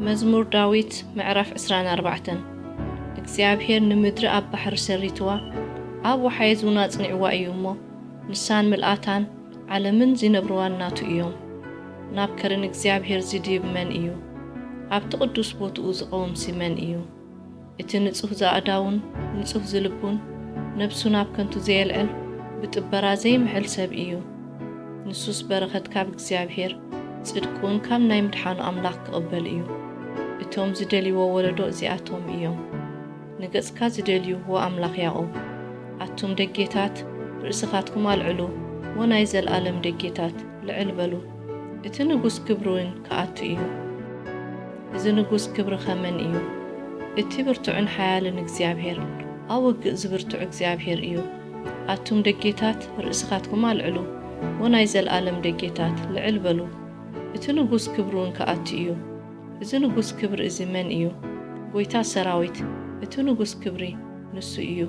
መዝሙር ዳዊት ምዕራፍ ዕስራን ኣርባዕተን። እግዚኣብሔር ንምድሪ ኣብ ባሕሪ ሰሪትዋ፣ ኣብ ወሓይዝ እውን ኣጽኒዕዋ እዩ እሞ፣ ንሳን ምልኣታን ዓለምን ዚነብርዋን ናቱ እዮም። ናብ ከረን እግዚኣብሔር ዚድይብ መን እዩ? ኣብቲ ቅዱስ ቦትኡ ዚቐውምሲ መን እዩ? እቲ ንጹህ ዝኣእዳውን ንጹህ ዝልቡን ነብሱ ናብ ከንቱ ዘየልዕል ብጥበራ ዘይምሕል ሰብ እዩ። ንሱስ በረኸት ካብ እግዚኣብሔር፣ ጽድቂ እውን ካብ ናይ ምድሓኑ ኣምላኽ ክቕበል እዩ። እቶም ዝደልይዎ ወለዶ እዚኣቶም እዮም። ንገጽካ ዝደልዩ፣ ዎ ኣምላኽ ያዕቆብ። ኣቱም ደጌታት፣ ርእስኻትኩም ኣልዕሉ፣ ዎ ናይ ዘለኣለም ደጌታት፣ ልዕል በሉ። እቲ ንጉስ ክብሪ እውን ክኣቱ እዩ። እዚ ንጉስ ክብሪ ከመን እዩ? እቲ ብርቱዕን ሓያልን እግዚኣብሔር፣ ኣብ ውግእ ዝብርቱዕ እግዚኣብሔር እዩ። ኣቱም ደጌታት፣ ርእስኻትኩም ኣልዕሉ፣ ዎ ናይ ዘለኣለም ደጌታት፣ ልዕል በሉ። እቲ ንጉስ ክብሪ እውን ክኣቱ እዩ። እዚ ንጉስ ክብሪ እዚ መን እዩ? ጐይታ ሰራዊት፣ እቲ ንጉስ ክብሪ ንሱ እዩ።